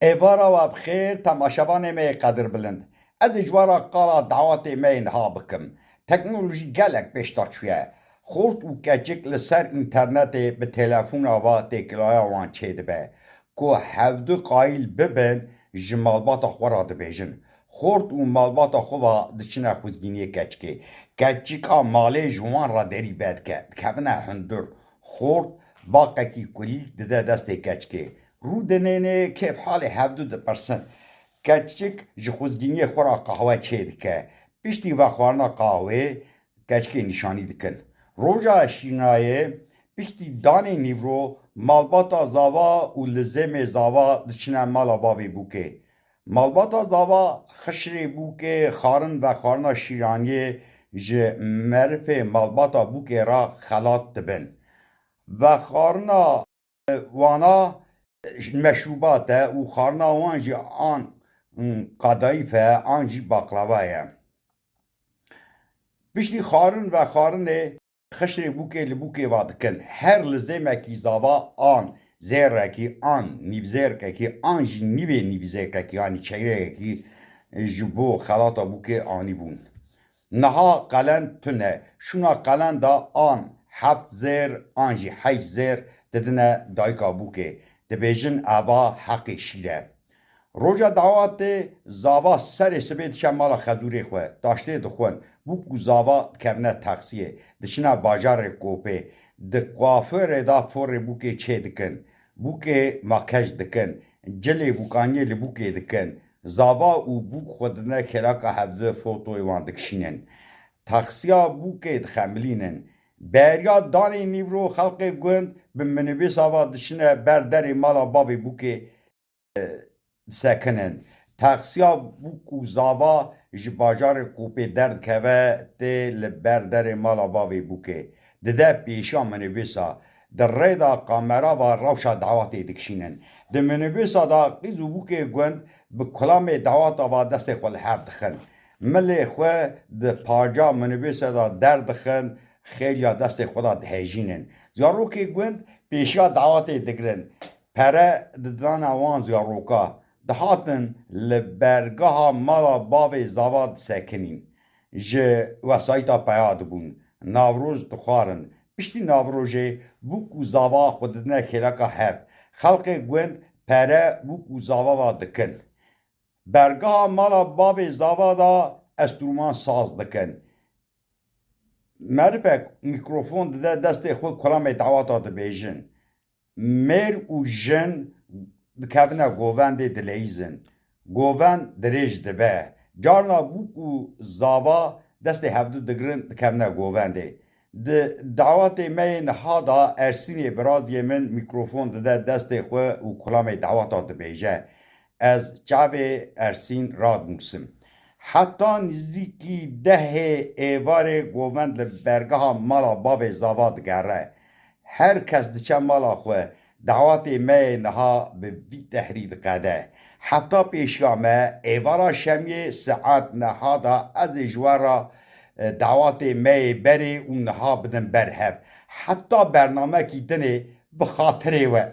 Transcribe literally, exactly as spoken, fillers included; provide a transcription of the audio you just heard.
Êvara we bi xêr, temaşevanê me yê qedirbilind. Ez ê ji we re qala dawetê me yê niha bikim. Teknolojî gelek pêş de çûye. Xort û keçik li ser înternetê bi telefona ve têkilaya wan çêdibe. Ku hevdu qayîl bibin, ji malbata xwe re dibêjin. Xort û malbata xwe ve diçine xwezgîniyê keçikê. Keçika malê ji wan re derî vedike, dikevine hundir. Xort baqekî kulîlk dide destê keçikê. Rû dinêne, kêf halê hevdu dipirsin. Keçik ji xwezgîniyê xwe re qehwe çêdike. Piştî vexwarina qehwê, keçikê nîşanî dikin. Roja şînayê, piştî danê nîvro, malbata zava û lizêmê zava diçine mala bavê bûkê. Malbata zava xişrê bûkê, xarin vexwarina şîraniyê ji merifê malbata bûkê re xelat dibin. Vexwarina wana meşrûbat e û xwarina wan jî an, mm, qadayîf e, an jî baqlawa ye. Piştî xwarin vexwarinê xişrê bûkê li bûkê va dikin. Her lizêmekî zava an zêrekî an nîvzêrkekî an jî nîvê nîvzêrkekî, yanî çeyrekekî ji bo xelata bûkê anîbûn. Niha qelen tune. Şûna qelen de an heft zêr an jî heşt zêr didine dayika bûkê. Dibêjin eva heqê şîr e. Roja dawetê zava serê sibê diçe mala xezûrê xwe, taştê dixwin. Bûk û zava dikevine taksiyê, diçine bajarê Kopê. Di kuaförê de porê bûkê çê dikin. Bûkê makyaj dikin. Cilê bûkaniyê li bûkê dikin. Zava û bûk xwe didine kêleka hevdu, fotoyê wan dikişînin. Taksiya bûkê dixemilînin. Beriya danê nîvro xelkê gund bi minibêsa ve diçine ber derê mala bavê bûkê, e, disekinin. Taksiya bûk û zava ji bajarê Kopê derdikeve, tê li ber derê mala bavê bûkê. Dide pêşiya minibêsa. Di rê de kamera ve rewşa dawetê dikişînin. Di minibêsa de qîz û bûkê gund bi kulamê daweta ve destê xwe li hev dixin. Milê xwe di paca minibêsa de derdixin, xêliya destê xwe de dihejînin. Zarokê gund pêşiya dawetê digirin. Pere didane wan zaroka. Dihatin li bergeha mala bavê zava disekinîn. Ji wesayîta peya dibûn. Navroj dixwarin. Piştî Navrojê bûk û zava xwe didine kêleka hev. Xelkê gund pere bûk û zava va dikin. Bergeha mala bavê zava de enstrûman saz dikin. Merivek mîkrofon dide destê xwe, kulamê daweta dibêjin. Mêr û jin dikevine govendê, dileyîzin. Govend dirêj dibe. Carna bûk û zava destê hevdu digirin, dikevine govendê. Di dawetê me yê niha de Ersînê biraziyê min mîkrofon dide destê xwe û kulamê daweta dibêje. Ez çavê Ersîn radinûsim. Heta nizîkî dehê êvarê govend li bergeha mala bavê zava digere. Her kes diçe mala xwe. Dawetê me yê niha bi vî tehrî diqede. Hefta pêşiya me, êvara şemiyê saet neha de ez ê ji we re, e, dawetê me yê berê û niha bidim ber hev. Heta bernamekî dinê bi xatirê we.